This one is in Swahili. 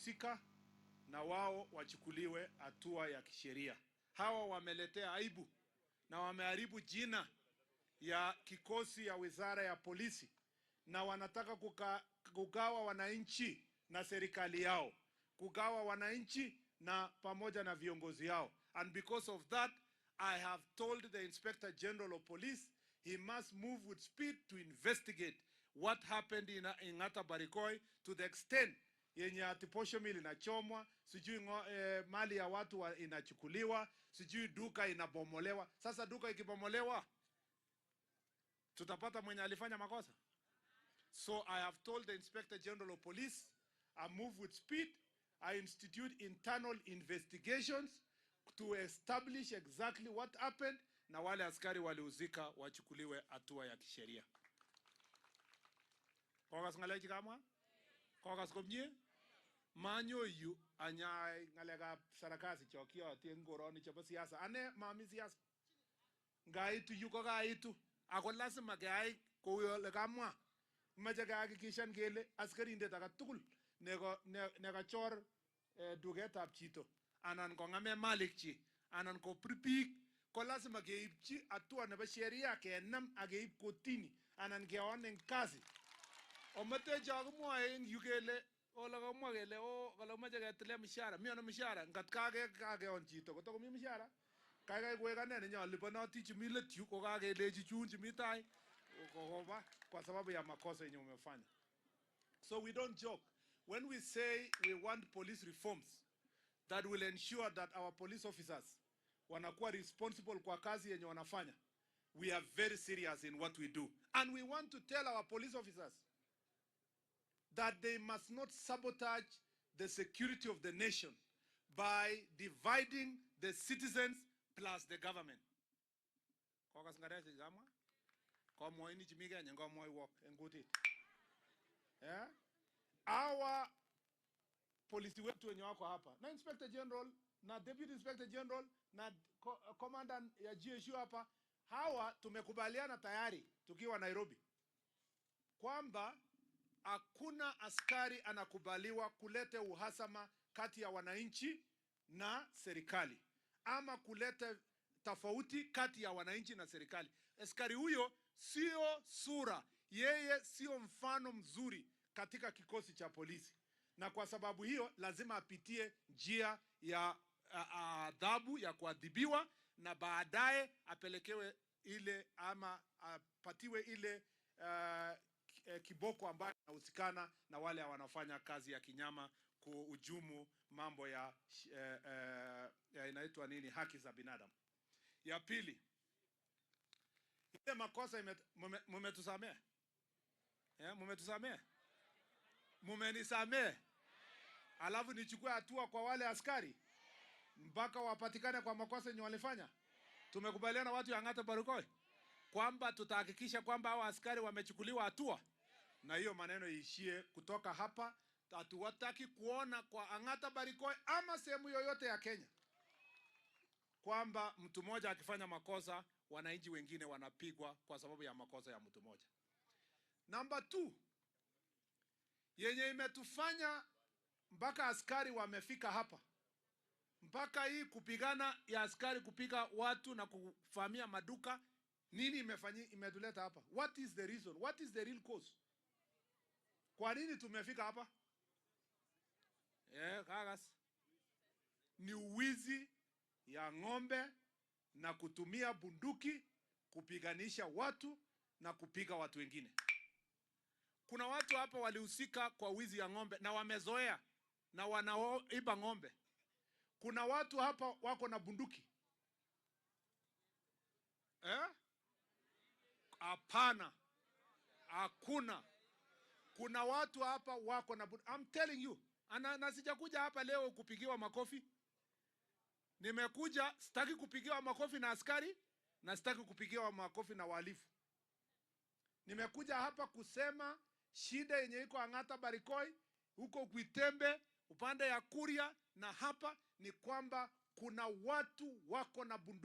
Walihusika na wao wachukuliwe hatua ya kisheria. Hawa wameletea aibu na wameharibu jina ya kikosi ya wizara ya polisi, na wanataka kugawa wananchi na serikali yao, kugawa wananchi na pamoja na viongozi yao. And because of that, I have told the Inspector General of Police he must move with speed to investigate what happened in Ang'ata Barikoi, to the extent yenye ati posho mill inachomwa, sijui mali ya watu inachukuliwa, sijui duka inabomolewa. Sasa duka ikibomolewa, tutapata mwenye alifanya makosa? So I have told the Inspector General of Police, I move with speed, I institute internal investigations to establish exactly what happened, na wale askari walihusika wachukuliwe hatua ya kisheria. Kokas ng'alek kamwa? Kokas komie? Manyo yu anyai ng'alekab sarakasi chokiyoti eng koroni chebo siasa. Ane mami siasa. Ngaitu yu ko kaitu. Ako lazima keyai kou ole kamwa. Mache kehakikishan kele askarindet age tugul nekachor duketab chito anan kong'ame malikchi anan kopir biik, ko lazima keipchi hatua nebo sheria, kenam ak keib kotini anan keon en kazi. Omete cho kimwoe en yu kele ole kamwa kele o kole moche ketile mshahara. Mi ano mshahara? Ngat kakeon chito kotokomi mshahara. Kaikai koek ane nenyoliponoti chemi let yu kokakelechi chun chemi tai kokoba kwa sababu ya makosa yenye umefanya. So we don't joke. When we say we want police reforms that will ensure that our police officers wanakuwa responsible kwa kazi yenye wanafanya, we are very serious in what we do. And we want to tell our police officers that they must not sabotage the security of the nation by dividing the citizens plus the government. Kokas ng'alek kamwa? Komwoini chemi Kenya, ngomwoiwok en kutit. Yeah? Hawa polisi wetu wenye wako hapa na Inspector General na Deputy Inspector General na Commandant ya GSU hapa, hawa tumekubaliana tayari tukiwa Nairobi kwamba hakuna askari anakubaliwa kuleta uhasama kati ya wananchi na serikali ama kuleta tofauti kati ya wananchi na serikali. Askari huyo sio sura, yeye sio mfano mzuri katika kikosi cha polisi, na kwa sababu hiyo lazima apitie njia ya adhabu ya kuadhibiwa na baadaye apelekewe ile ama apatiwe ile kiboko ambayo inahusikana na wale wanafanya kazi ya kinyama kuhujumu mambo ya inaitwa nini, haki za binadamu. Ya pili, ile makosa mumetusamea? Eh, mumetusamea? Mumenisamea? Alafu nichukue hatua kwa wale askari mpaka wapatikane kwa makosa yenye walifanya. Tumekubaliana watu ya Ang'ata Barikoi kwamba tutahakikisha kwamba hao askari wamechukuliwa hatua, na hiyo maneno iishie kutoka hapa. Hatuwataki kuona kwa Ang'ata Barikoi ama sehemu yoyote ya Kenya kwamba mtu mmoja akifanya makosa wananchi wengine wanapigwa kwa sababu ya makosa ya mtu mmoja. Number 2, yenye imetufanya mpaka askari wamefika hapa, mpaka hii kupigana ya askari kupiga watu na kuvamia maduka, nini imetuleta hapa? What is the reason? What is the real cause? Kwa nini tumefika hapa? Kagas. Ni uwizi ya ng'ombe na kutumia bunduki kupiganisha watu na kupiga watu wengine. Kuna watu hapa walihusika kwa wizi ya ng'ombe na wamezoea na wanaoiba ng'ombe. Kuna watu hapa wako na bunduki. Eh? Hapana. Hakuna. Kuna watu hapa wako na bunduki. I'm telling you. Na sijakuja hapa leo kupigiwa makofi. Nimekuja, sitaki kupigiwa makofi na askari na sitaki kupigiwa makofi na wahalifu. Nimekuja hapa kusema shida yenye iko Ang'ata Barikoi, huko Gwitembe, upande ya Kuria na hapa ni kwamba kuna watu wako na bunduki.